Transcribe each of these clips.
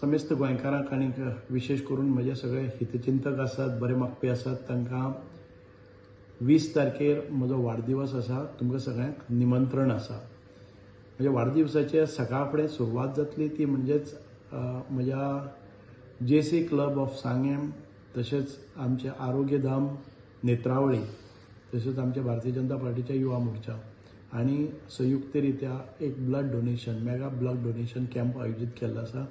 समेस्त गोंयकारांक आनी विशेश करून म्हजे सगळे हितचिंतक आसात, बरे मागपी आसात, तांकां 20 तारखेर म्हजो वाडदिवस आसा. तुमकां सगळ्यांक निमंत्रण आसा. म्हज्या वाडदिवसाचे सकाळ फुडें सुरवात जातली ती म्हणजेच म्हज्या JC club of Sanguem, तशेंच आमचें आरोग्यधाम नेत्रावळी, तशेंच आमच्या भारतीय जनता पार्टीच्या युवा मोर्चा आनी संयुक्तरित्या एक blood donation, mega blood donation camp आयोजीत केल्लो आसा.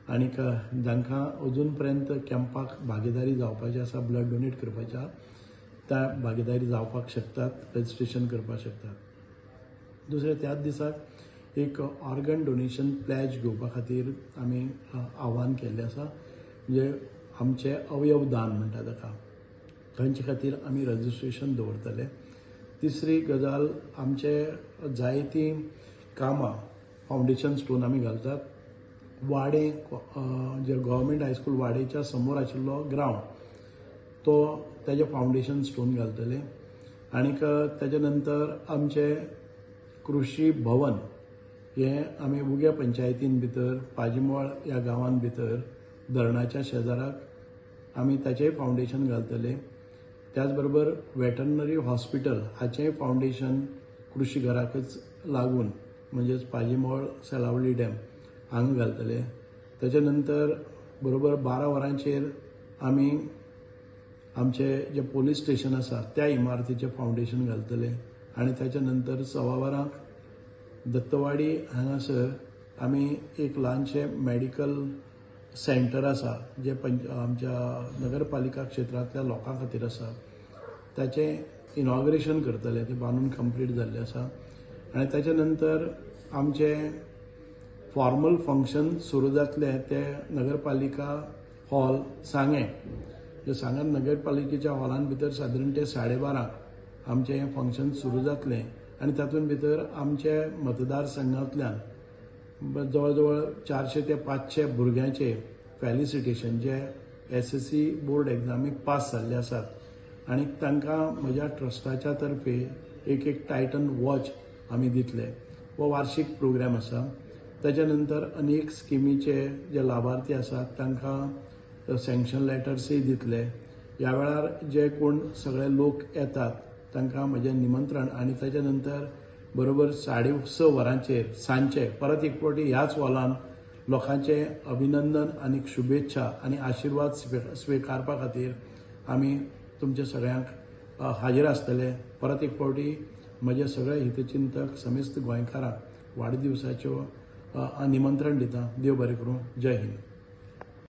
आनीक जांकां अजून पर्यंत कॅम्पाक भागीदारी जावपाची आसा, ब्लड डोनेट करपाच्या, त्या भागीदारी जावपाक शकतात, रजिस्ट्रेशन करपाक शकतात. दुसरें, त्याच दिसाक एक ऑर्गन डोनेशन प्लॅज घेवपा खातीर आमी आव्हान केल्लें आसा. म्हणजे आमचें अवयव दान म्हणटा ताका, तांचे खातीर आमी रजिस्ट्रेशन दवरतले. तिसरी गजाल, आमचे जायतीं कामां फावंडेशन स्टोन आमी घालतात. वाडे जे गव्हर्मेंट हायस्कूल वाडेच्या समोर आशिल्लो ग्रावंड, तो ताजें फावंडेशन स्टोन घालतले. आनीक ताच्या नंतर आमचें कृशी भवन हें आमी उग्या पंचायतीन भितर पाजीमळ ह्या गांवान भितर धरणाच्या शेजाराक आमी ताचेंय फावंडेशन घालतले. त्याच बरोबर वेटरनरी हॉस्पिटल हाचेंय फावंडेशन कृशी घराकच लागून म्हणजेच पाजीमळ सेलावली डॅम हांगा घालतले. ताच्या नंतर बरोबर 12 वरांचेर आमी आमचे जे पोलीस स्टेशन आसा त्या इमारतीचें फावंडेशन घालतले. आनी ताच्या नंतर 1:15 वरांक दत्तवाडी हांगासर आमी एक ल्हानशें मेडिकल सेंटर आसा जे आमच्या नगरपालिका क्षेत्रांतल्या लोकां खातीर आसा, ताचें इनॉग्रेशन करतले. तें बांदून कंप्लीट जाल्लें आसा. आनी ताच्या नंतर आमचें फॉर्मल फंक्शन सुरू जातलें तें नगरपालिका हॉल सांगें. सांगें नगरपालिकेच्या हॉलान भितर सादारण ते 12:30 आमचें हें फंक्शन सुरू जातलें. आनी तातूंत भितर आमचे मतदारसंघांतल्यान जवळ जवळ 400 ते 500 भुरग्यांचे फेलिसिटेशन जे SSC board एग्जामीक पास जाल्ले आसात आनी तांकां म्हज्या ट्रस्टाच्या तर्फे एक एक टायटन वॉच आमी दितले. हो वार्षीक प्रोग्राम आसा. ताच्या नंतर अनेक स्किमीचे जे लाभार्थी आसात तांकां सँक्शन लेटर्सूय दितले. ह्या वेळार जे कोण सगळे लोक येतात तांकां म्हजें निमंत्रण. आनी ताच्या नंतर बरोबर 6:30 वरांचेर सांजचे परत एक फावटी ह्याच हॉलान लोकांचें अभिनंदन आनी शुभेच्छा आनी आशिर्वाद स्विकारपा खातीर आमी तुमच्या सगळ्यांक हाजीर आसतले. परत एक फावटी म्हजे सगळे हितचिंतक समेस्त गोंयकारांक वाडदिवसाच्यो निमंत्रण दिता. देव बरें करूं. जय हिंद.